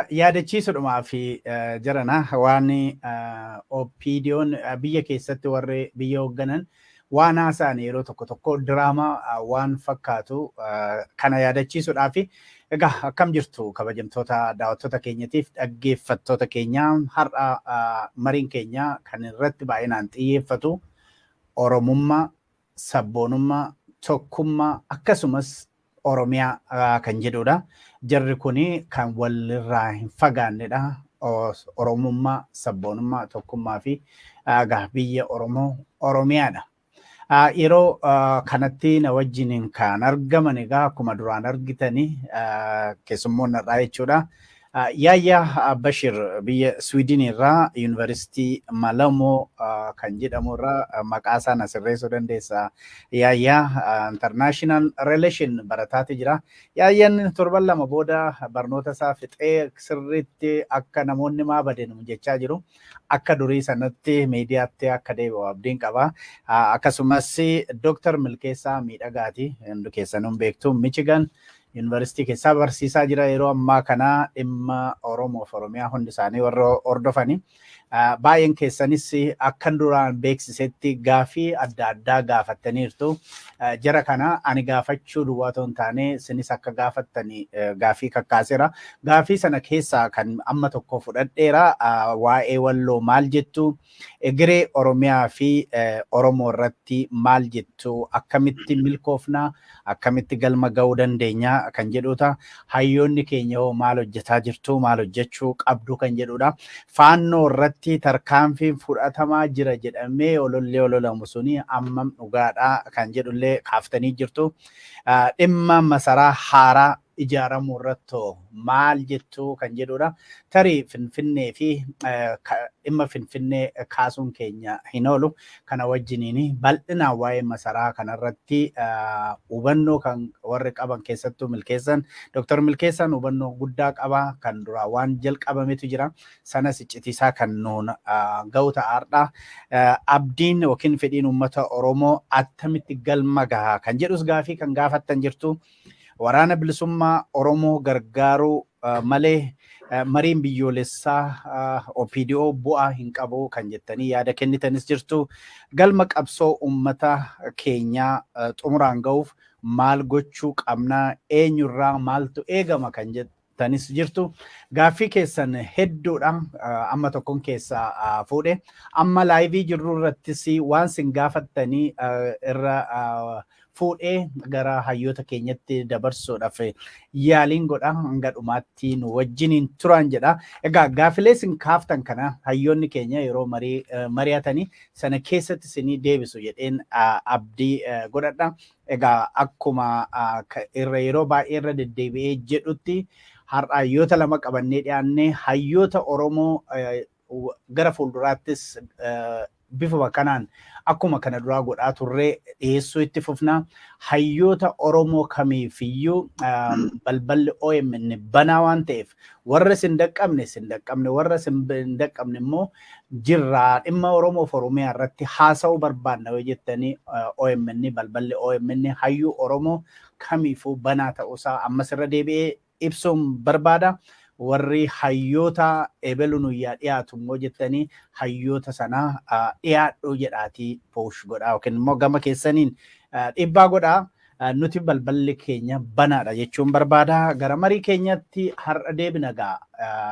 Yaadachiisuudhumaa fi jarana waan OPDO'n biyya keessatti warri biyya hoogganan waan haasa'an yeroo tokko tokko diraamaa waan fakkaatu kana yaadachiisuudhaa fi. Egaa, akkam jirtu, kabajamtoota daawwattoota keenyatiif dhaggeeffattoota keenya? Har'a mariin keenya kan irratti baay'inaan xiyyeeffatu Oromummaa, sabboonummaa, tokkummaa akkasumas Oromiyaa kan jedhudha. Jarri kuni kan walirraa hin fagaannedha. Oromummaa, sabboonummaa, tokkummaa fi biyya Oromoo Oromiyaadha. Yeroo kanatti na wajjiniin kan argaman egaa akkuma duraan argitanii keessummoonni har'aa jechuudha. Yaayyaa Bashir biyya Sweden irraa, Yuunivarsiitii Malamoo kan jedhamu irraa, maqaa isaa na sirreessuu dandeessa. Yaayyaa International Relation barataati jira. Yaayyaan torban 2 booda barnoota isaa fixee sirriitti akka namoonni maa baden jechaa jiru. Akka durii sanatti miidiyaatti akka deebi'u abdiin qaba. Akkasumas Dooktar Milkeessaa Miidhagaati. Hundi keessanuu beektu, Michigan Yuunivarsiitii keessaa barsiisaa jira yeroo ammaa kana. Dhimma Oromoo fi Oromiyaa hundi isaanii warra hordofani. Baay'een keessanis akkan duraan beeksisetti gaafii adda addaa gaafattaniirtu. Jara kana ani gaafachuu duwwaa otoo hin taane isinis akka gaafattani gaafii kakkaaseera. Gaafii sana keessaa kan amma tokko fudhadheera. Waa'ee Walloo maal jettu? Egeree Oromiyaa fi Oromoo irratti maal jettu? Akkamitti milkoofna? Akkamitti galma ga'uu dandeenya kan jedhuta. Hayyoonni keenya hoo maal hojjetaa jirtu? Maal hojjechuu qabdu kan jedhudha. Faannoo irratti tarkaanfiin fudhatamaa jira jedhamee olollee ololamu suni ammam dhugaadha kan jedhullee kaaftanii jirtu. Dhimma masaraa haaraa ijaaramuu irratti maal jettu kan jedhudha. Tarii Finfinnee fi dhimma Finfinnee kaasuun keenya hin oolu. Kana wajjiniin bal'inaan waa'ee masaraa kanarratti hubannoo kan warri qaban keessattuu Milkeessan. Dooktar Milkeessan hubannoo guddaa qaba. Kan duraa waan jalqabametu jira. Sanas iccitiisaa kan nuun ga'u ta'aadha. Abdiin yookiin fedhiin uummata Oromoo attamitti galma gaha kan jedhus gaafii kan gaafattan jirtu. Waraana Bilisummaa Oromoo gargaaruu malee mariin biyyoolessaa OPDO bu'aa hin qabu kan jettanii yaada kennitanis jirtu. Galma qabsoo uummata keenyaa xumuraan ga'uuf maal gochuu qabnaa, eenyurraa maaltu eegama kan jettanis jirtu. Gaaffii keessan hedduudha, amma tokkoon keessaa fuudhe. Amma live jirru irrattis waan sin gaafattanii irra fuudhee gara hayyoota keenyatti dabarsuudhaaf yaaliin godha, hanga dhumaatti nu wajjiniin turan jedha. Egaa gaafilee isin kaaftan kana hayyoonni keenya yeroo marii mari'atanii sana keessatti isinii deebisu jedheen abdii godhadha. Egaa akkuma irra yeroo baay'ee irra deddeebi'ee jedhutti, har'a hayyoota lama qabannee dhiyaannee, hayyoota Oromoo gara fuulduraattis bifuma kanaan akkuma kana duraa godhaa turree dhiyeessuu itti fufna. Hayyoota Oromoo kamiifiyyuu balballi OMN banaa waan ta'eef, warra isin dhaqqabne isin dhaqqabne, warra isin hin dhaqqabne immoo jirraa, dhimma Oromoo fi Oromiyaa irratti haasa'uu barbaanna yoo jettanii, OMN, balballi OMN hayyuu Oromoo kamiifuu banaa ta'uusaa ammas irra deebi'ee ibsuun barbaada. Warri hayyoota ebelu nuyyaa dhiyaatu immoo jettanii hayyoota sana dhiyaadhu jedhaatii push godhaa yookiin immoo gama keessaniin dhiibbaa godhaa. Nuti balballi keenya banaadha jechuun barbaada. Gara marii keenyatti har'a deebina gaa.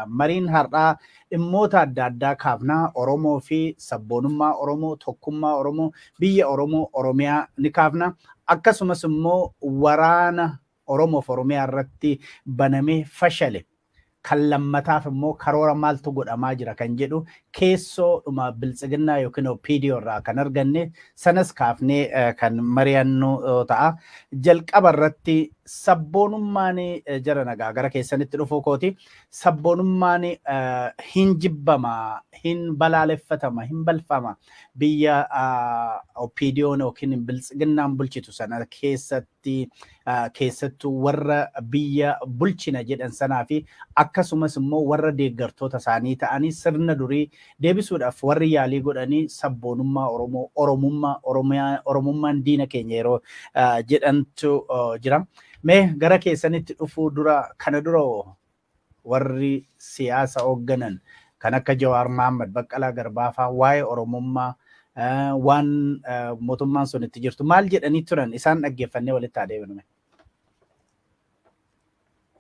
Mariin har'aa dhimmoota adda addaa kaafna. Oromoo fi sabboonummaa Oromoo, tokkummaa Oromoo, biyya Oromoo, Oromiyaa ni kaafna. Akkasumas immoo waraana Oromoof Oromiyaa irratti banamee fashale kan lammataaf immoo karoora maaltu godhamaa jira kan jedhu keessoodhuma Biltsiginnaa yookiin OPDO irraa kan arganne sanas kaafnee kan mari'annu ta'a. Jalqaba irratti sabboonummaan, jara nagaa, gara keessanitti dhufuu kooti. Sabboonummaan hin jibbama, hin balaaleffatama, hin balfama biyya OPDO'n yookiin Biltsiginnaan bulchitu sana keessatti, keessattuu warra biyya bulchina jedhan sanaa fi akkasumas immoo warra deeggartoota isaanii ta'anii sirna durii deebisuudhaaf warri yaalii godhanii sabboonummaa Oromoo, Oromummaa, Oromummaan diina keenya yeroo jedhantu jira. Mee gara keessanitti dhufuu dura, kana dura Warri siyaasa hoogganan kan akka Jawaar Mohaammed, Baqqalaa Garbaa fa'aa waa'ee Oromummaa, waan mootummaan sun itti jirtu maal jedhanii turan, isaan dhaggeeffannee walitti haa deebinu.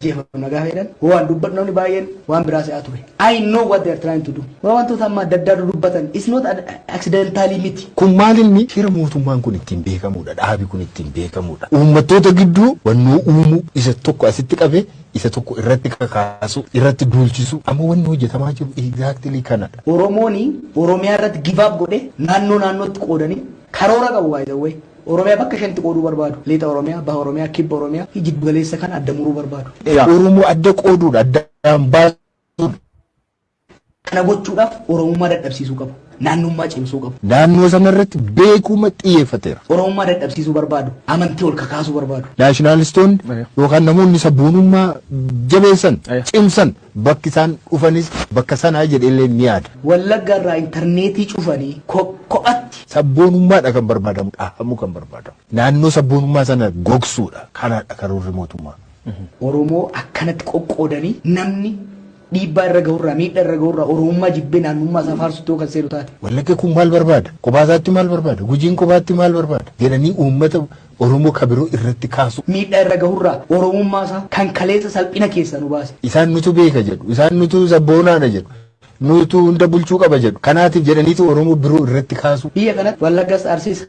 Ajjeefamna gaafa jedhan, waan dubbatu namni baay'een waan biraa se'aa ture. I know what they are trying to do. Waan wantoota amma adda addaa dubbatan it's not accidentally miti. Kun maal inni shira mootummaan kun ittiin beekamudha. Dhaabi kun ittiin beekamudha. Uummattoota gidduu wannoo uumuu, isa tokko asitti qabee isa tokko irratti kakaasu, irratti duulchisu. Amma wanni hojjetamaa jiru exactly kanadha. Oromooni Oromiyaa irratti give up godhe, naannoo naannootti qoodanii karoora qabu, by the way. Oromiyaa bakka shanitti qooduu barbaadu. Lixa Oromiyaa, Baha Oromiyaa, Kibba Oromiyaa fi jiddu galeessa kan adda muruu barbaadu. Oromoo adda qooduudha, addaan baasuudha. Kana gochuudhaaf Oromummaa dadhabsiisuu qabu. Naannummaa cimsuu qabu. Naannoo sanarratti beekuma xiyyeeffateera. Oromummaa dadhabsiisuu barbaadu. Amantii ol kakaasuu barbaadu. Nationalistoonni yookaan namoonni sabboonummaa jabeessan, cimsan, bakki isaan dhufanis bakka sanaa jedheellee ni yaada. Wallagga irraa intarneetii cufanii kophatti. Sabboonummaadha kan barbaadamu, dhahamuu kan barbaadamu. Naannoo sabboonummaa sana gogsuudha. Kanaadha karoorri mootummaa. Oromoo akkanatti qoqqoodanii namni dhiibbaa irra gahurraa, miidhaa irra gahurraa Oromummaa jibbee naannummaa isaa faarsutti yoo kan seenu taate. Wallagga kun maal barbaada? Kophaa isaatti maal barbaada? Gujiin kophaatti maal barbaada? Jedhanii uummata Oromoo kabiroo irratti kaasu. Miidhaa irra gahurraa Oromummaa isaa kan kaleessa salphina keessaa nu baase. Isaan nutu beeka jedhu. Isaan nutu sabboonaadha jedhu. Nutu hunda bulchuu qaba jedhu. Kanaatiif jedhaniitu Oromoo biroo irratti kaasu. Biyya kanatti Wallaggas, Arsiis,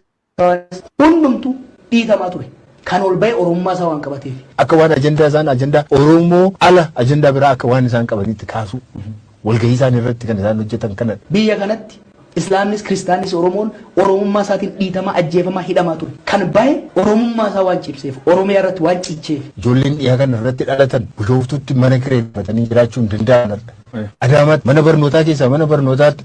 hundumtuu dhiitamaa ture. Kan ol ba'e Oromummaa isaa waan qabateef. Akka waan ajandaa isaan ajandaa Oromoo ala ajandaa biraa akka waan isaan qabanitti kaasu. Walgahii isaan irratti kan isaan hojjetan kanadha. Biyya kanatti Islaamnis Kiristaanis Oromoon Oromummaa isaatiin dhiitamaa, ajjeefamaa, hidhamaa ture. Kan bahe Oromummaa isaa waan cimseef, Oromiyaa irratti waan cicheef. Ijoolleen dhiyaa kana irratti dhalatan Bishooftutti mana kireeffatanii jiraachuu hin danda'an. Adaamaatti mana barnootaa keessaa, mana barnootaatti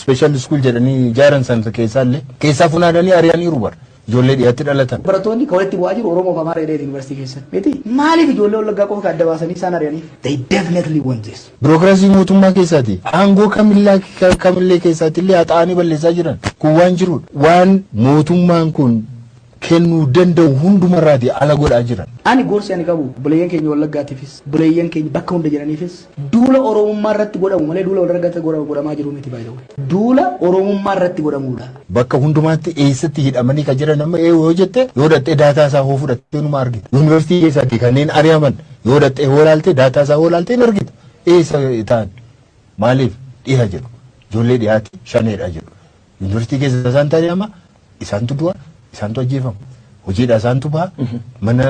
special school jedhanii ijaaran sana keessaa illee keessaa funaananii ari'aniiru bara. Ijoollee dhiyaatti dhalatan. Barattoonni kan walitti bu'aa jiru Oromoo fi Amaara jedhee yuunivarsiitii keessatti. Miti, maaliif ijoollee Wallaggaa qofa kan adda baasanii isaan ari'aniif? They definitely want this. Birookiraasii mootummaa keessaati. Aangoo kamillaa kamillee keessaatti illee haxaa'anii balleessaa jiran. Kun waan jirudha. Waan mootummaan kun kennuu danda'u hundumarraati ala godhaa jiran. Ani gorsi ani qabu buleeyyan keenya Wallaggaatiifis, buleeyyan keenya bakka hunda jiraniifis, duula Oromummaa irratti godhamu malee duula Wallaggaatti godhamaa jiru miti, by the way. Duula Oromummaa irratti godhamudha. Bakka hundumaatti eessatti hidhamanii kan jiran amma yoo jette, yoo dhattee data isaa hoo fudhattee numa argita. Yuunivarsiitii keessaatti kanneen ari'aman yoo dhattee hoo ilaalte, data isaa hoo ilaalte hin argita. Eessa ta'an? Maaliif dhiha jedhu? Ijoollee dhiyaati shaneedha jedhu. Yuunivarsiitii keessa isaan ari'ama, isaantu du'a, isaantu ajjeefama. Hojiidha isaantu baha. Mana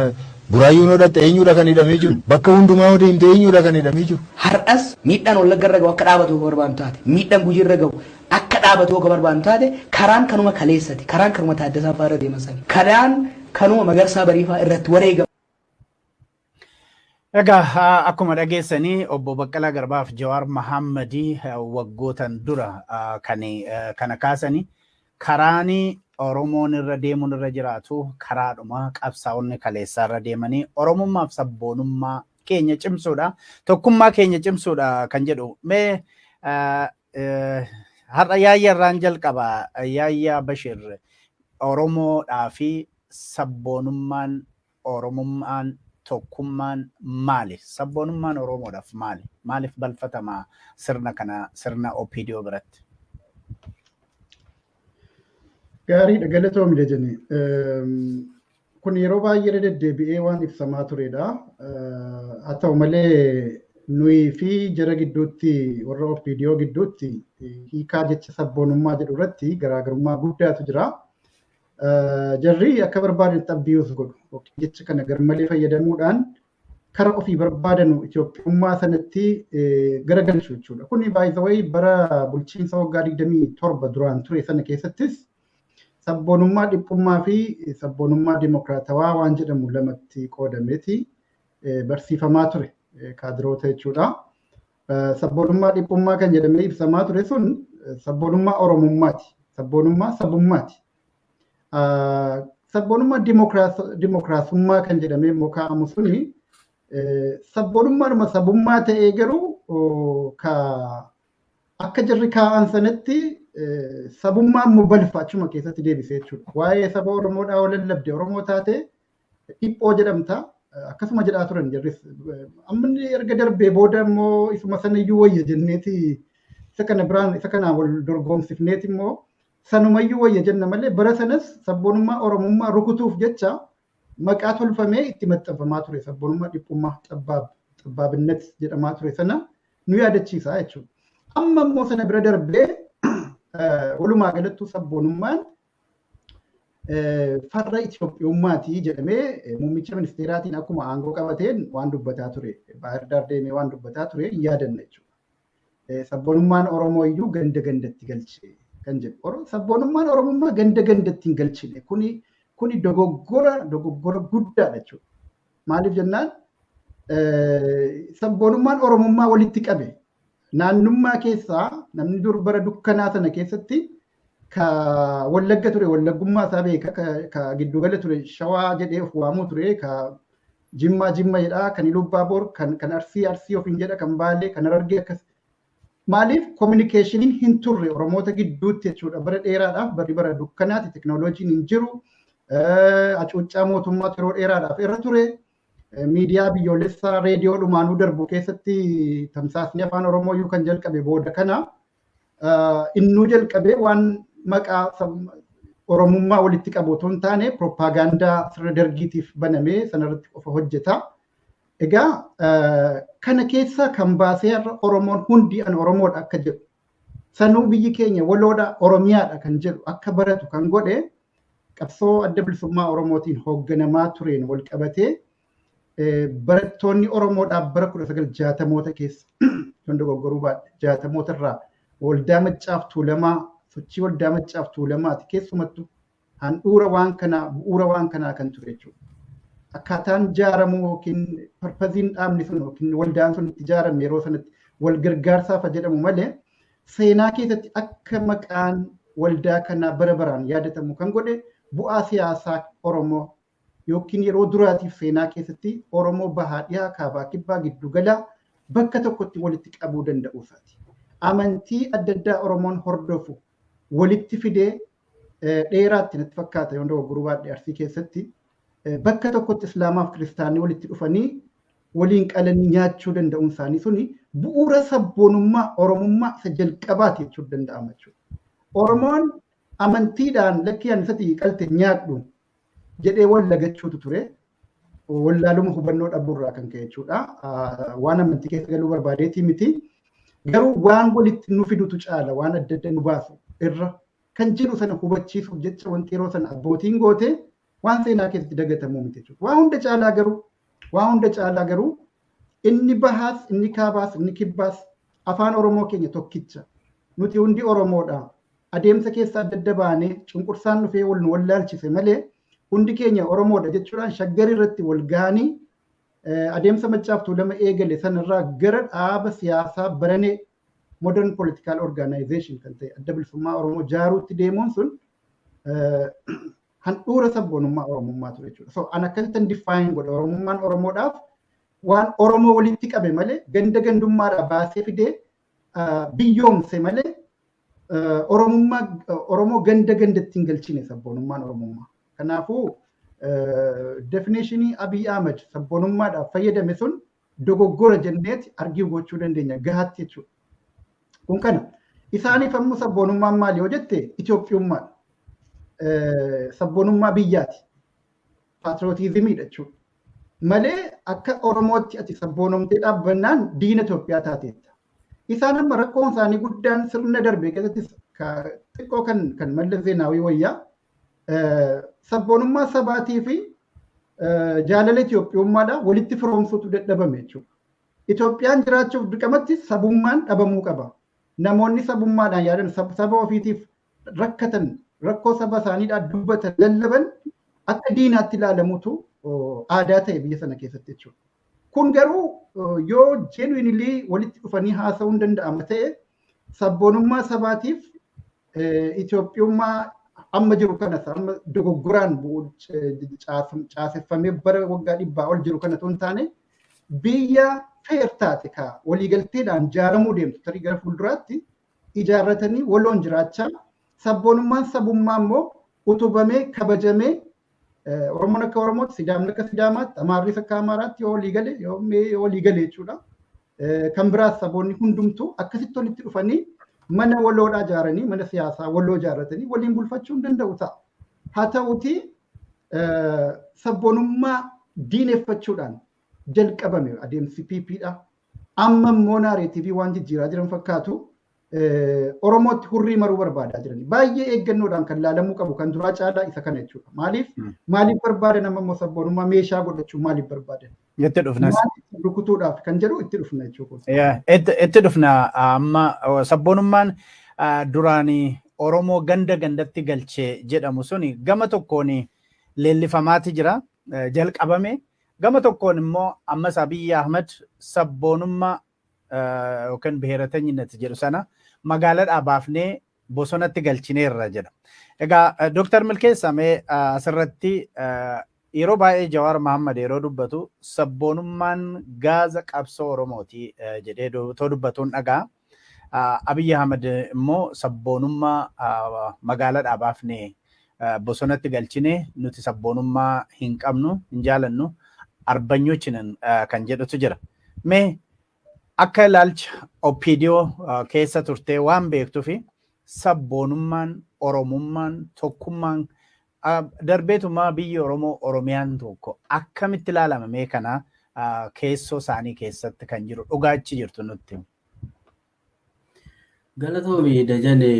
Buraayyuun yoo dhatte eenyudha kan hidhamee jiru? Bakka hundumaa yoo deemte eenyudha kan hidhamee jiru? Har'as miidhaan Wallagga irra gahu akka dhaabatu yoo barbaannu taate, miidhaan Gujii irra gahu akka dhaabatu yoo barbaannu taate, karaan kanuma kaleessati, karaan kanuma Taaddasaa fa'aa irra deeman sani. Karaan kanuma Magarsaa Bariifaa irratti wareegama. Egaa akkuma dhageessanii, obbo Baqqalaa Garbaaf Jawaar Mahammadii waggootan dura kan kana kaasanii, karaanii Oromoon irra deemuun irra jiraatu karaadhuma qabsaa'onni kaleessaa irra deemanii Oromummaaf sabboonummaa keenya cimsuudha. Tokkummaa keenya cimsuudha kan jedhu. Mee har'a Yaayya irraan jalqaba. Yaayyaa Bashir, Oromoodhaa fi sabboonummaan, Oromummaan, tokkummaan maali? Sabboonummaan Oromoodhaaf maali? Maaliif balfatama sirna kana, sirna OPDO biratti? Gaariidha, galatoomii Dajane. Kun yeroo baay'ee deddeebi'ee waan ibsamaa turedha. Haa ta'u malee nuyi fi jara gidduutti, warra OPDO gidduutti, hiikaa jecha sabboonummaa jedhu irratti garaagarummaa guddaatu jira. Jarri akka barbaadan abuse godhu. Jecha kana garmalee fayyadamuudhaan kara ofii barbaadanu Itoophiyummaa sanatti garagalchu jechuudha. Kuni by the way bara bulchiinsa waggaa 27 duraan ture sana keessattis sabboonummaa dhiphummaa fi sabboonummaa dimokiraatawaa waan jedhamu lamatti qoodameeti barsiifamaa ture kaadiroota jechuudha. Sabboonummaa dhiphummaa kan jedhamee ibsamaa ture sun sabboonummaa Oromummaati. Sabboonummaa sabummaati. Sabboonummaa dimokiraasummaa kan jedhamee immoo kaa'amu suni sabboonummaadhuma sabummaa ta'ee garuu ka akka jarri kaa'an sanatti sabummaa immoo balfa achuma keessatti deebisee jechuudha. Waa'ee saba Oromoodhaa yoo lallabde, Oromoo taate, dhiphoo jedhamta. Akkasuma jedhaa turan jarris. Amma inni erga darbee booda immoo isuma sanayyuu wayya jenneeti, isa kana biraan isa kanaan wal dorgomsifneeti immoo sanumayyuu wayya jenna malee, bara sanas sabboonummaa Oromummaa rukutuuf jecha maqaa tolfamee itti maxxanfamaa ture, sabboonummaa dhiphummaa, xabbaab xabbaabinet jedhamaa ture sana nu yaadachiisa jechuudha. Amma immoo sana bira darbee walumaa galattuu sabboonummaan farra Itoophiyummaati jedhamee muummicha ministeeraatiin akkuma aangoo qabateen waan dubbataa ture, Baahir Daar deemee waan dubbataa ture hin yaadanna jechuudha. Sabboonummaan Oromoo iyyuu ganda gandatti galche kan jedhu. Sabboonummaan Oromummaa ganda gandatti hin galchine. Kuni dogoggora guddaadha jechuudha. Maaliif jennaan, sabboonummaan Oromummaa walitti qabe. Naannummaa keessaa namni dur bara dukkanaa sana keessatti ka Wallagga ture Wallaggummaa isaa beeka, ka giddugala ture Shawaa jedhee of waamuu ture, ka Jimmaa Jimma jedhaa, kan Ilubbaaboor, kan Arsii Arsii ofiin jedha, kan Baalee, kan Harargee akkas. Maaliif? Communicationiin hin turre Oromoota gidduutti jechuudha. Bara dheeraadhaaf barri bara dukkanaati, teknooloojiin hin jiru. Hacuuccaa mootummaatu yeroo dheeraadhaaf irra ture. Miidiyaa biyyoolessaa reediyoo dhumaanuu darbu keessatti tamsaasni afaan Oromoo iyyuu kan jalqabe booda kana. Innuu jalqabee waan maqaa Oromummaa walitti qabu otoo hin taane, propagaandaa sirna dargiitiif banamee sanarratti qofa hojjeta. Egaa kana keessaa kan baasee har'a Oromoon hundi an Oromoodha akka jedhu, sanuu biyyi keenya waloodha, Oromiyaadha kan jedhu akka baratu kan godhe, qabsoo Adda Bilisummaa Oromootiin hoogganamaa tureen wal qabatee barattoonni Oromoodhaaf bara 1960moota keessa, yoon dogoggoruu baadhe, 60moota irraa Waldaa Maccaaf Tuulamaa, sochii Waldaa Maccaaf Tuulamaati keessumattuu handhuura waan kanaa, bu'uura waan kanaa kan ture jechuudha. Akkaataan ijaaramuu yookiin purposeiin dhaabni sun yookiin waldaan sun itti ijaarame yeroo sanatti wal gargaarsaaf jedhamu malee, seenaa keessatti akka maqaan waldaa kanaa bara baraan yaadatamu kan godhe bu'aa siyaasaa Oromoo yookiin yeroo duraatiif seenaa keessatti Oromoo bahaa, dhihaa, kaabaa, kibbaa, giddugalaa bakka tokkotti walitti qabuu danda'uu isaati. Amantii adda addaa Oromoon hordofu walitti fidee, dheeraatti natti fakkaata yoon dogoggoruu baadhe, Arsii keessatti bakka tokkotti Islaamaaf Kiristaanni walitti dhufanii waliin qalanii nyaachuu danda'uun isaanii suni bu'uura sabboonummaa Oromummaa isa jalqabaati jechuun danda'ama jechuudha. Oromoon amantiidhaan lakkii ani isatti qalte nyaadhu jedhee wal lagachuutu ture. Wallaaluma hubannoo dhabuurraa kan ka'e jechuudha. Waan amantii keessa galuu barbaadeetii miti. Garuu waan walitti nu fidutu caala waan adda adda nu baasu irra kan jedhu sana hubachiisuuf jecha wanti yeroo sana abbootiin goote waan seenaa keessatti dagatamuu miti jechuudha. Waa hunda caalaa garuu inni bahaas, inni kaabaas, inni kibbaas afaan Oromoo keenya tokkicha. Nuti hundi Oromoodha. Adeemsa keessa adda adda baanee cunqursaan dhufee wal nu wallaalchise malee hundi keenya Oromoodha jechuudhaan Shaggar irratti wal gahanii adeemsa Maccaaf Tuulama eegale sanarraa gara dhaaba siyaasaa baranee, modern political organization kan ta'e Adda Bilisummaa Oromoo jaaruutti deemuun sun handhuura sabboonummaa Oromummaa ture jechuudha. So an akkasitti define godha: Oromummaan Oromoodhaaf waan Oromoo walitti qabe malee, ganda gandummaadhaa baasee fidee biyyoomse malee, Oromummaa Oromoo ganda gandatti hin galchine sabboonummaan Oromummaa. Kanaafuu definitionii Abiy Ahmed sabboonummaadhaaf fayyadame sun dogoggora jenneeti argue gochuu dandeenya gahaatti jechuudha. Kun kana. Isaaniif ammoo sabboonummaan maali yoo jette, Itoophiyummaadha. Sabboonummaa biyyaati. Patriotismiidha jechuudha. Malee akka Oromootti ati sabboonomtee dhaabbannaan diina Itoophiyaa taateetta. Isaan amma rakkoon isaanii guddaan sirna darbe keessatti xiqqoo kan Mallas Zeenaawii wayyaa, sabboonummaa sabaatii fi jaalala Itoophiyummaadha walitti firoomsuutu dadhabame jechuudha. Itoophiyaan jiraachuuf dirqamatti sabummaan dhabamuu qaba. Namoonni sabummaadhaan yaadan, saba ofiitiif rakkatan, rakkoo saba isaaniidhaan dubbatan, lallaban akka diinaatti ilaalamutu aadaa ta'e biyya sana keessatti jechuudha. Kun garuu yoo genuinely walitti dhufanii haasa'uun danda'ama ta'e, sabboonummaa sabaatiif Itoophiyummaa amma jiru kana, amma dogoggoraan caaseffamee bara waggaa 100 ol jiru kana otoo hin taane, biyya fair taate ka waliigalteedhaan ijaaramuu deemtu tarii gara fuulduraatti ijaarratanii waloon jiraachaa, sabboonummaan sabummaa immoo utubamee kabajamee Oromoon akka Oromootti, Sidaamni akka Sidaamaatti, Amaarris akka Amaaraatti yoo walii gale, yoo walii gale jechuudha. Kan biraas saboonni hundumtuu akkasitti walitti dhufanii mana waloodhaa ijaaranii, mana siyaasaa waloo ijaarratanii waliin bulfachuu hin danda'u ta'a. Haa ta'uutii sabboonummaa diineffachuudhaan jalqabame adeemsi PPdha. Amma immoo narrative waan jijjiiraa jiran fakkaatu, Oromootti hurrii maruu barbaadaa jiran. Baay'ee eeggannoodhaan kan laalamuu qabu kan duraa caalaa isa kana jechuudha. Maaliif maaliif barbaadan amma immoo sabboonummaa meeshaa godhachuu maaliif barbaadan? Itti dhufnas. Maaliif rukutuudhaaf kan jedhu itti dhufna jechuudha. Itti dhufna. Amma sabboonummaan duraan Oromoo ganda gandatti galchee jedhamu suni gama tokkoon leellifamaati jira, jalqabame. Gama tokkoon immoo ammas Abiyyi Ahmad sabboonummaa yookaan ብሔረተኝነት jedhu sana magaalaadhaa baafnee bosonatti galchineerra jedha. Egaa Dooktar Milkeessaa, mee asirratti yeroo baay'ee Jawaar Mahammad yeroo dubbatu sabboonummaan gaaza qabsoo Oromooti jedhee otoo dubbatuun dhagaa. Abiyyi Ahmad immoo sabboonummaa magaalaadhaa baafnee bosonatti galchine, nuti sabboonummaa hin qabnu, hin jaalannu, አርበኞች ነን kan jedhutu jira. Mee akka ilaalcha OPDO keessa turtee waan beektuu fi sabboonummaan, Oromummaan, tokkummaan, darbeetumaa biyyi Oromoo Oromiyaan tokko akkamitti ilaalama? Mee kana keessoo isaanii keessatti kan jiru dhugaachi jirtu nutti. Galatoomi Dajane.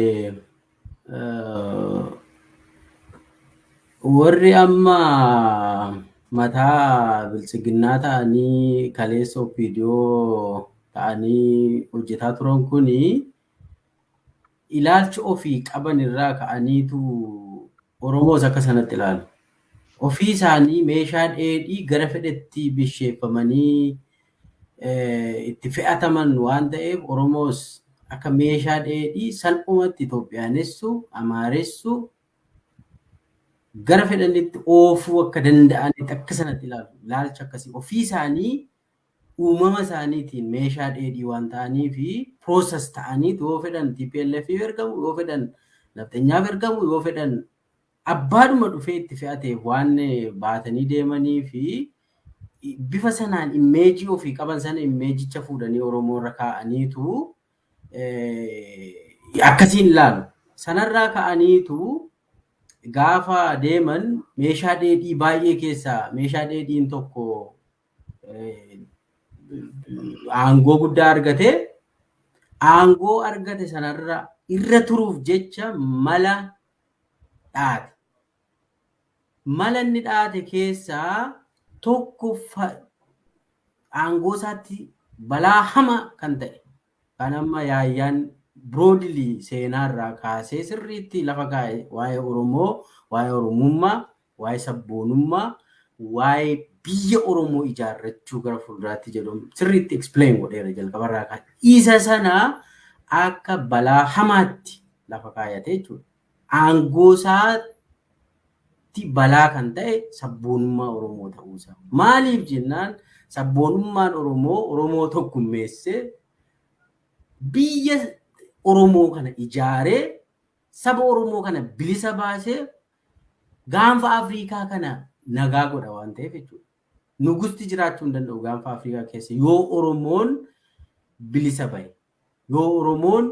Warri amma mataa biltsiginnaa ta'anii kaleessa OPDO ta'anii hojjetaa turan kuni ilaalcha ofii qaban irraa ka'aniitu Oromoos akka sanatti ilaalu. Ofii isaanii meeshaa dheedhii gara fedhetti bisheeffamanii itti fe'ataman waan ta'eef, Oromoos akka meeshaa dheedhii salphumatti Itoophiyaanessu, Amaaressu, gara fedhanitti oofuu akka danda'anitti akka sanatti ilaalu. Ilaalcha akkasii ofii isaanii uumama isaaniitiin meeshaa dheedhii waan ta'anii fi process ta'anii yoo fedhan TPLF ergamu, yoo fedhan nafxanyaaf ergamu, yoo fedhan abbaadhuma dhufee itti fe'ateef waan baatanii deemanii fi bifa sanaan image ofii qaban sana imageicha fuudhanii Oromoo irra kaa'aniitu akkasiin ilaalu. Sanarraa ka'aniitu gaafa deeman meeshaa dheedhii baay'ee keessaa meeshaa dheedhiin tokko aangoo guddaa argate, aangoo argate sanarra irra turuuf jecha mala dhaate. Mala inni dhaate keessaa tokko aangoo isaatti balaa hama kan ta'e kan amma yaayyaan broadly seenaarraa kaasee sirriitti lafa kaa'e, waa'ee Oromoo, waa'ee Oromummaa, waa'ee sabboonummaa, waa'ee biyya Oromoo ijaarrachuu gara fuulduraatti jedhu sirriitti explain godheera jalqabarraa kaa'e. Isa sana akka balaa hamaatti lafa kaayate jechuudha. Aangoo isaatti balaa kan ta'e sabboonummaa Oromoo ta'uusaa. Maaliif jennaan, sabboonummaan Oromoo Oromoo tokkummeessee biyya Oromoo kana ijaaree, saba Oromoo kana bilisa baasee, gaanfa Afrikaa kana nagaa godha waan ta'eef jechuudha. Nugusti jiraachuu hin danda'u gaanfa Afrikaa keessa yoo Oromoon bilisa bahe, yoo Oromoon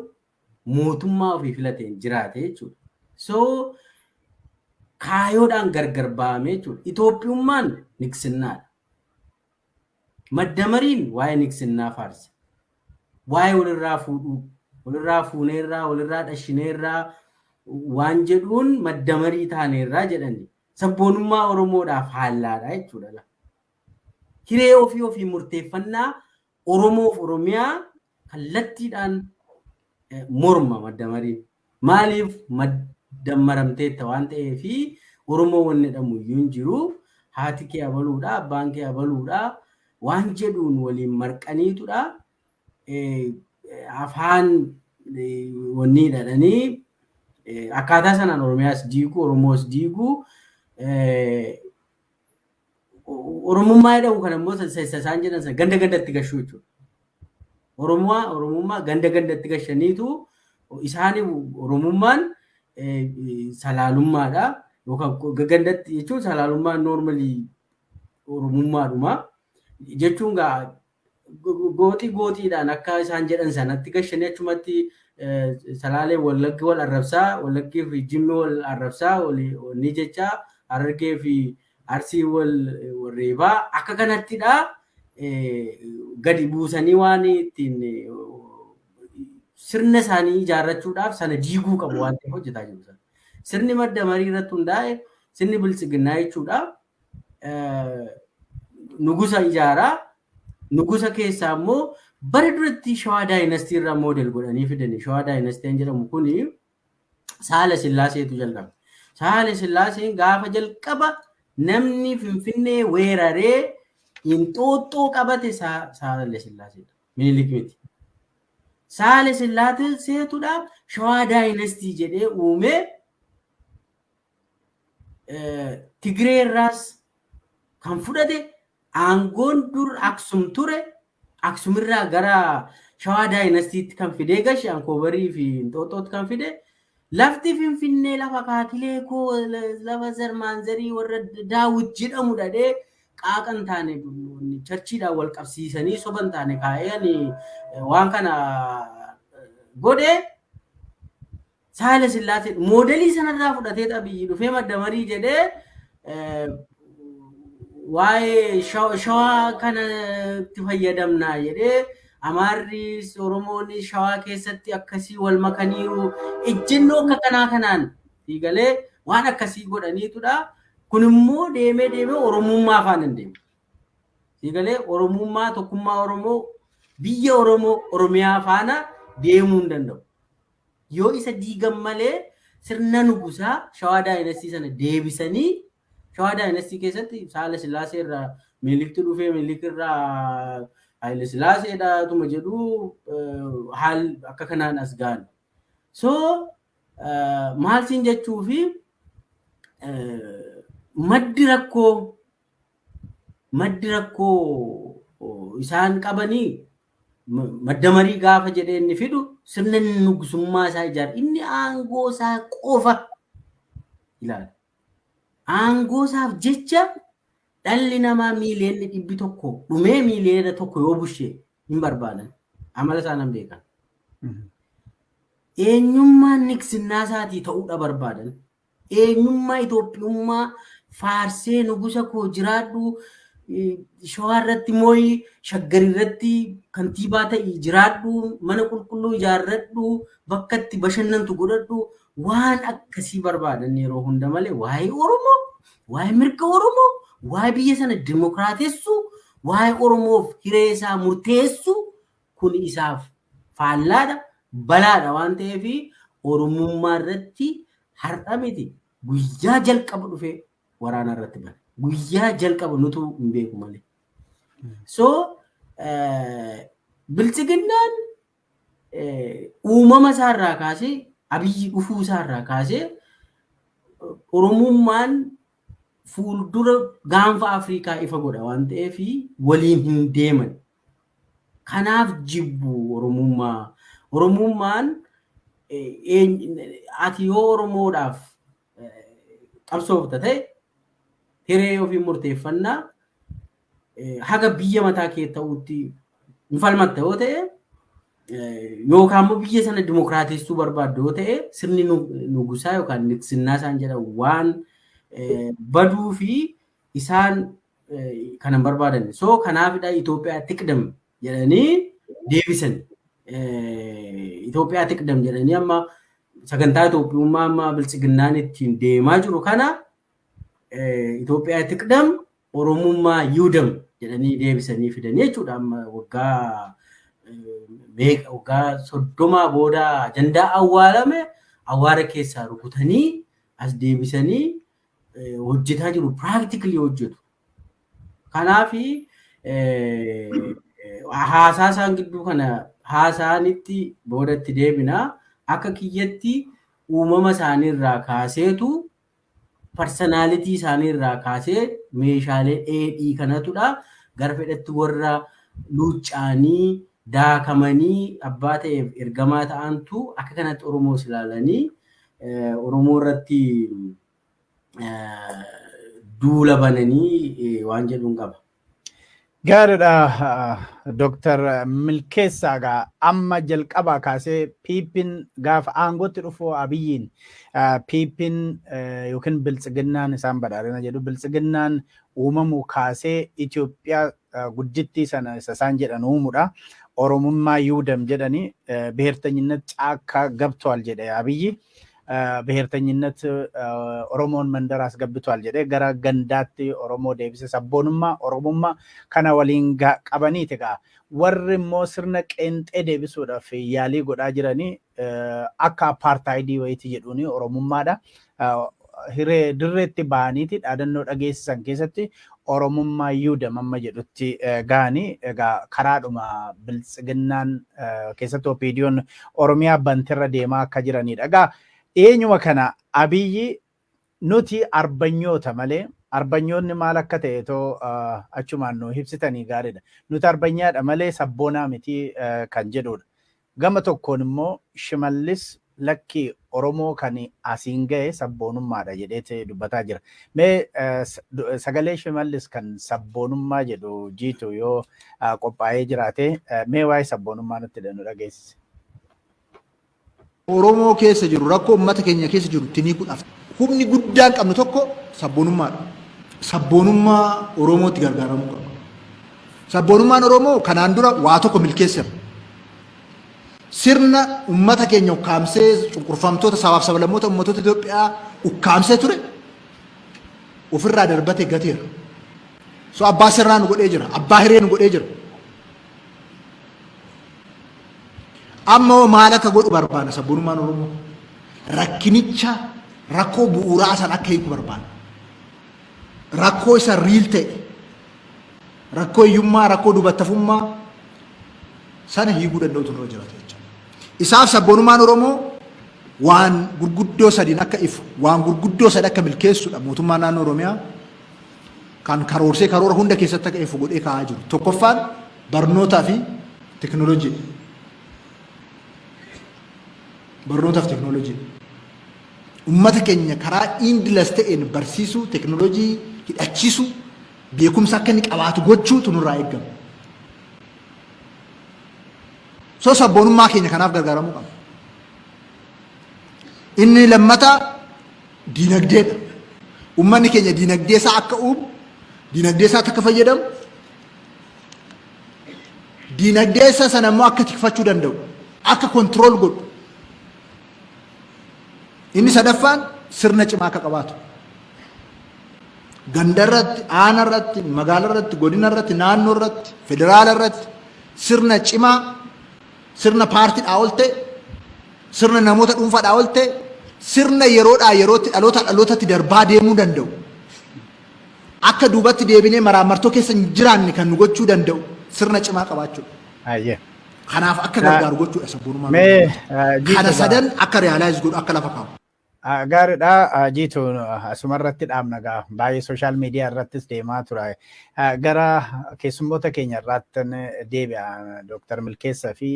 mootummaa ofii filateen jiraate jechuudha. So kaayoodhaan gargar ba'ame jechuudha. Itoophiyummaan niksinnaadha. Maddamariin waa'ee niksinnaa faarsa. Waa'ee walirraa fuudhuu, walirraa fuuneerraa, walirraa dhashineerraa waan jedhuun maddamarii taaneerraa jedhani. Sabboonummaa Oromoodhaaf haallaadha jechuudha. Hiree ofii ofii murteeffannaa Oromoof Oromiyaa kallattiidhaan morma maddamariin. Maaliif? Maddammaramteetta waan ta'eefi Oromoo wanni jedhamu iyyuu hin jiru. Haati kee abaluudha, abbaan kee abaluudha waan jedhuun waliin marqaniitudha. Afaan wanni dhadhanii akkaataa sanaan Oromiyaas diiguu, Oromoos diiguu, Oromummaa jedhamu kana immoo isaan jedhan sana ganda gandatti gashuu jechuudha. Oromummaa ganda gandatti gashaniitu isaanii Oromummaan salaalummaadha. Yookaan gandatti jechuun salaalummaan normally Oromummaadhuma. Jechuun gaa gooxii gooxiidhaan akka isaan jedhan sanatti gashanii achumatti Salaalee Wallaggi wal arrabsaa, Wallaggii fi Jimmi wal arrabsaa, ni jechaa, Harargee fi Arsii wal reebaa akka kanattidha gadi buusanii waan ittiin sirna isaanii ijaarrachuudhaaf sana diiguu qabu waan ta'eef hojjetaa jiru sana. Sirni madda marii irratti hundaa'e sirni biltsiginnaa jechuudha. Nugusa ijaaraa, nugusa keessaa immoo bara duratti Shawaa dynasty irraa model godhanii fidani. Shawaa dynastyn jedhamu kuni Saala Sillaaseetu jalqabe. Saala Sillaaseen gaafa jalqaba namni Finfinnee weeraree Inxooxxoo qabate Saala Sillaaseedha. Minilik miti. Saala Sillaaseetudha Shawaa dynasty jedhee uumee Tigree irraas kan fudhate aangoon dur Aksum ture Aksumirraa gara Shawaa dynastytti kan fidee gashe Ankoobarii fi Inxooxxootti kan fide lafti Finfinnee lafa kaakilee koo lafa zarmaanzarii warra Daawit jedhamu dhadhee qaaqan taane churchiidhaan wal qabsiisanii soban taane kaa'ee waan kana godhe Saala Sillaasee modelii sanarraa fudhatee Abiyyi dhufee madda marii jedhee waa'ee Shawaa kanatti fayyadamnaa jedhee Amaarris Oromoonis Shawaa keessatti akkasii wal makaniiru ejjennoo akka kanaa kanaan fiigalee waan akkasii godhaniitudha. Kun immoo deemee deemee Oromummaa afaan hin deemu. Fiigalee Oromummaa tokkummaa Oromoo biyya Oromoo Oromiyaa faana deemuu hin danda'u. Yoo isa diigan malee sirna nugusaa Shawaa dynasty sana deebisanii Shawaa dynasty keessatti Saala Sillaasee irraa Miniliktu dhufee Minilik irraa Haayile Sillaaseedha tuma jedhu haal akka kanaan as ga'an. So maal siin jechuu fi maddi rakkoo isaan qabanii madda marii gaafa jedhee inni fidu sirna nugusummaa isaa ijaara. Inni aangoo isaa qofa ilaala. Aangoo isaaf jecha dhalli namaa 100,000,000 dhumee 1 miiliyoona yoo bushee hin barbaadan. Amala isaa nan beekan. Eenyummaan niksinnaa isaatii ta'uudha barbaadan. Eenyummaa Itoophiyummaa faarsee nugusa koo jiraadhu, Shawaa irratti mooyi, Shaggar irratti kantiibaa ta'i jiraadhu, mana qulqulluu ijaarradhu, bakka itti bashannantu godhadhu, waan akkasii barbaadan yeroo hunda malee waa'ee Oromoo, waa'ee mirga Oromoo, waa'ee biyya sana dimokiraatessuu, waa'ee Oromoof hiree isaa murteessuu kun isaaf faallaadha, balaadha waan ta'eef Oromummaa irratti har'a miti guyyaa jalqaba dhufee waraana irratti bane. Guyyaa jalqaba nutu hin beeku malee. So biltsiginnaan uumama isaarraa kaasee Abiyyi dhufuu isaarraa kaasee Oromummaan fuuldura gaanfa Afrikaa ifa godha waan ta'eef waliin hin deeman. Kanaaf jibbu Oromummaa. Oromummaan ati yoo Oromoodhaaf qabsoofta ta'e hiree ofii murteeffannaa haga biyya mataa kee ta'utti hin falmatta yoo ta'e yookaan immoo biyya sana dimokiraatessuu barbaaddu yoo ta'e sirni nugusaa yookaan niksinnaa isaan jedhan waan baduu fi isaan kan hin barbaadan. So kanaafidha Itoophiyaa tiqdam jedhanii deebisan. Itoophiyaa tiqdam jedhanii amma sagantaa Itoophiyummaa amma biltsiginnaan ittiin deemaa jiru kana Itoophiyaa tiqdam Oromummaa yiwdam jedhanii deebisanii fidanii jechuudha. Amma waggaa meeqa waggaa 30 booda ajandaa awwaalame awwaara keessaa rukutanii as deebisanii hojjetaa jiru. Practically hojjetu. Kanaafi haasaa isaan gidduu kana haasaanitti boodatti deebina. Akka kiyyatti uumama isaaniirraa kaaseetu personality isaaniirraa kaasee meeshaalee dheedhii kanatudha gara fedhatti warra luuccaanii daakamanii abbaa ta'eef ergamaa ta'antu akka kanatti Oromoos ilaalanii Oromoo irratti duula bananii waan jedhuun qaba. Gaariidha Dooktar Milkeessaa egaa amma jalqabaa kaasee PP'n gaafa aangootti dhufu Abiyyiin PP'n yookiin biltsiginnaan isaan badhaadhina jedhu biltsiginnaan uumamuu kaasee Itoophiyaa guddittii sana isa isaan jedhan uumuudha. Oromummaa ይውደም jedhanii ብሔርተኝነት ጫካ ገብቷል jedhe Abiyyi. ብሔርተኝነት Oromoon mandara አስገብቷል jedhee gara gandaatti Oromoo deebise sabboonummaa Oromummaa kana waliin qabaniiti egaa warri immoo sirna qeenxee deebisuudhaaf yaalii godhaa jiranii akka apartaayidii wayiiti jedhuuni Oromummaadha. Hiree dirreetti ba'aniiti dhaadannoo dhageessisan keessatti Oromummaa ይውደም amma jedhutti gahanii egaa karaadhuma biltsiginnaan keessatti OPDO'n Oromiyaa bantirra deemaa akka jiranidha. Egaa eenyuma kana Abiyyi nuti arbanyoota malee arbanyoonni maal akka ta'e too achumaan nu ibsitanii gaariidha. Nuti arbanyaadha malee sabboonaa miti kan jedhudha. Gama tokkoon immoo Shimallis lakkii Oromoo kan asiin ga'e sabboonummaadha jedheeti dubbataa jira. Mee sagalee Shimallis kan sabboonummaa jedhu jiitu yoo qophaa'ee jiraate mee waa'ee sabboonummaa nutti nu dhageessise. Oromoo keessa jiru rakkoo uummata keenya keessa jiru ittiin hiikuudhaaf humni guddaan qabnu tokko sabboonummaadha. Sabboonummaa Oromootti gargaaramuu qabna. Sabboonummaan Oromoo kanaan dura waa tokko milkeesseera. Sirna uummata keenya ukkaamsee cunqurfamtoota sabaaf sablammoota uummattoota Itoophiyaa ukkaamsee ture ofirraa darbatee gateera. So abbaa sirnaa nu godhee jira. Abbaa hiree nu godhee jira. Amma hoo maal akka godhu barbaada sabboonummaan Oromoo? Rakkinicha rakkoo bu'uuraa san akka hiiku barbaada. Rakkoo isa real ta'e, rakkoo hiyyummaa, rakkoo dubattafummaa sana hiikuu danda'utu nurra jiraata jechuudha. Isaaf sabboonummaan Oromoo waan gurguddoo sadiin akka ifu, waan gurguddoo sadi akka milkeessudha mootummaan naannoo Oromiyaa kan karoorsee karoora hunda keessatti akka ifu godhee kaa'aa jiru. Tokkoffaan barnootaa fi teknooloojii. Barnootaa fi teknooloojii. Uummata keenya karaa endless ta'een barsiisuu, teknooloojii hidhachiisuu, beekumsa akka inni qabaatu gochuutu nurraa eegama. So sabboonummaa keenya kanaaf gargaaramuu qabna. Inni lammataa diinagdeedha. Uummanni keenya diinagdee isaa akka uumu, diinagdee isaatti akka fayyadamu, diinagdee isaa sana immoo akka tikfachuu danda'u, akka control godhu. Inni sadaffaan sirna cimaa akka qabaatu. Ganda irratti, aana irratti, magaala irratti, godina irratti, naannoo irratti, federaala irratti sirna cimaa, sirna paartiidhaa ol ta'e, sirna namoota dhuunfaadhaa ol ta'e, sirna yeroodhaa yerootti dhalootaa dhalootatti darbaa deemuu danda'u. Akka duubatti deebinee maraammartoo keessa hin jiraanne kan nu gochuu danda'u sirna cimaa qabaachuudha. Kanaaf akka gargaaru gochuudha sabboonummaan. Mee Kana sadan akka realize godhu akka lafa kaa'u. Gaariidha. Jiitu asumarratti dhaabna gaa baay'ee social media irrattis deemaa tura. Gara keessummoota keenya irraatti deebi'a Dooktar Milkeessaa fi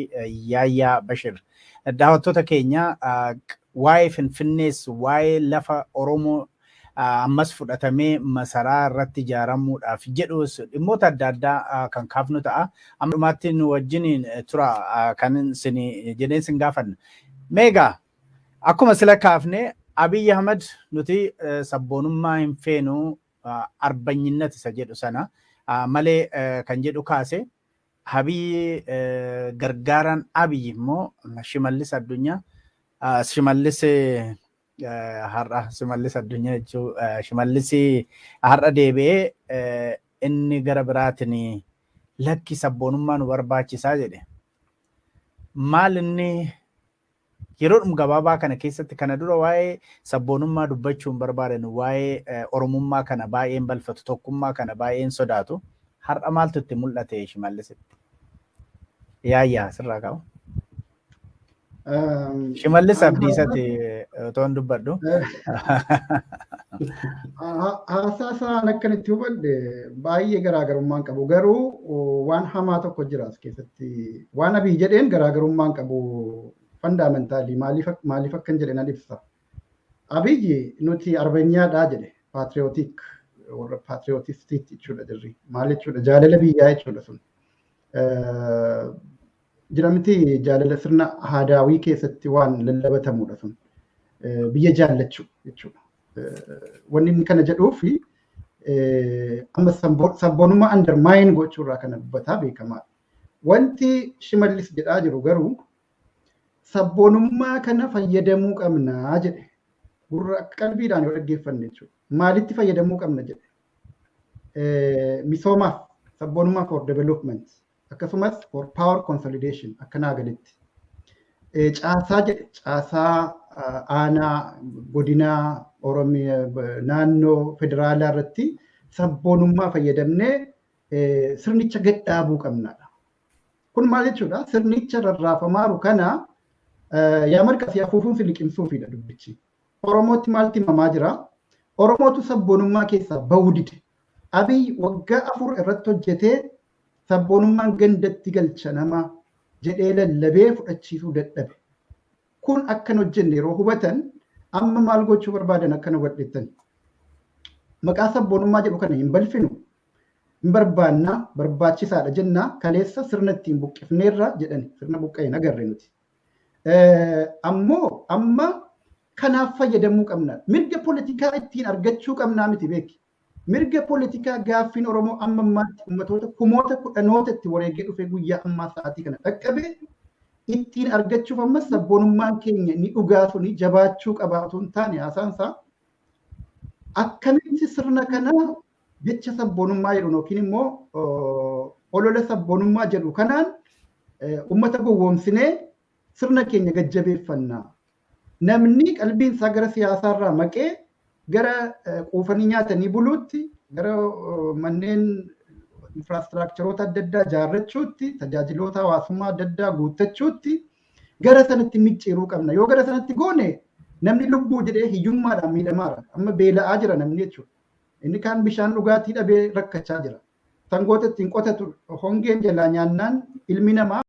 Yaayyaa Bashir. Daawwattoota keenya waa'ee Finfinnees waa'ee lafa Oromoo ammas fudhatamee masaraa irratti ijaaramuudhaaf jedhus dhimmoota adda addaa kan kaafnu ta'a. Amma dhumaatti nu wajjin tura kan isin jedheen isin gaafanna. Meegaa akkuma sila kaafne Abiy Ahmad nuti sabboonummaa hin feenu አርበኝነት isa jedhu sana malee kan jedhu kaase Abiy gargaaraan Abiy immoo Shimallis Addunyaa Shimallis har'a Shimallis Addunyaa jechuu Shimallis har'a deebi'ee inni gara biraatiin lakki sabboonummaa nu barbaachisaa jedhe. Maal inni yeroodhuma gabaabaa kana keessatti kana dura waa'ee sabboonummaa dubbachuu hin barbaadan waa'ee Oromummaa kana baay'een balfatu tokkummaa kana baay'een sodaatu har'a maaltu itti mul'ate Shimallisitti? Yaayyaa sirraa qabu. Shimallis Abdiisati otoo hin dubbadhu. Haasaa isaan akkan itti hubadhe baay'ee garaagarummaan qabu. Garuu waan hamaa tokko jira as keessatti. Waan Abiy jedheen garaagarummaan qabu fundamentally maaliif akkan jedhe nan ibsa. Abiyyi nuti arbeenyaadhaa jedhe, patriotic warra patriotistiitti jechuudha jirri. Maal jechuudha? Jaalala biyyaa jechuudha sun. Jira miti, jaalala sirna haadaawii keessatti waan lallabatamudha sun. Biyya jaallachuu jechuudha. Wanni inni kana jedhuufi amma sabboonummaa undermine gochuurraa kana dubbataa beekamaadha. Wanti Shimallis jedhaa jiru garuu sabboonummaa kana fayyadamuu qabnaa jedhe. Gurra qalbiidhaan yoo dhaggeeffanne jechuudha. Maalitti fayyadamuu qabna jedhe? Misoomaaf, sabboonummaa for development, akkasumas for power consolidation akkanaa galitti. Caasaa jedhe, caasaa aanaa, godinaa, Oromiyaa, naannoo, federaalaa irratti sabboonummaa fayyadamnee sirnicha gad dhaabuu qabnaadha. Kun maal jechuudha? Sirnicha rarraafamaaru kana yaa marqa si afuufuun si liqimsuufidha dubbichi. Oromootti maalti himamaa jira? Oromootu sabboonummaa keessaa bahuu dide. Abiy waggaa 4 irratti hojjetee sabboonummaan gandatti galcha nama jedhee lallabee fudhachiisuu dadhabe. Kun akkan hojjenne yeroo hubatan amma maal gochuu barbaadan akkana hubadhettan? Maqaa sabboonummaa jedhu kana hin balfinu. Hin barbaannaa, barbaachisaadha jennaa, kaleessa sirna ittiin buqqifneerra jedhani, sirna buqqa'e hin agarre nuti. Ammoo amma kanaaf fayyadamuu qabna. Mirga poolitikaa ittiin argachuu qabnaa miti, beeki. Mirga poolitikaa gaaffiin Oromoo amma ammaatti ummatoota kumoota kudhanoota itti wareegee dhufee guyyaa ammaa sa'aatii kana dhaqqabe ittiin argachuuf ammas sabboonummaan keenya ni dhugaa suni jabaachuu qaba otoo hin taane, haasaan isaa akkamitti sirna kana jecha sabboonummaa jedhu yookiin immoo olola sabboonummaa jedhu kanaan ummata gowwoomsinee sirna keenya gajjabeeffannaa. Namni qalbiin isaa gara siyaasaarraa maqee gara quufanii nyaatanii buluutti, gara manneen infrastructureoota adda addaa ijaarrachuutti, tajaajiloota hawaasummaa adda addaa guuttachuutti gara sanatti micciiruu qabna. Yoo gara sanatti goone namni lubbuu jedhee hiyyummaadhaan miidhamaara. Amma beela'aa jira namni jechuudha. Inni kaan bishaan dhugaatii dhabee rakkachaa jira. Sangoota ittiin qotatu hongeen jalaa nyaannaan ilmi namaa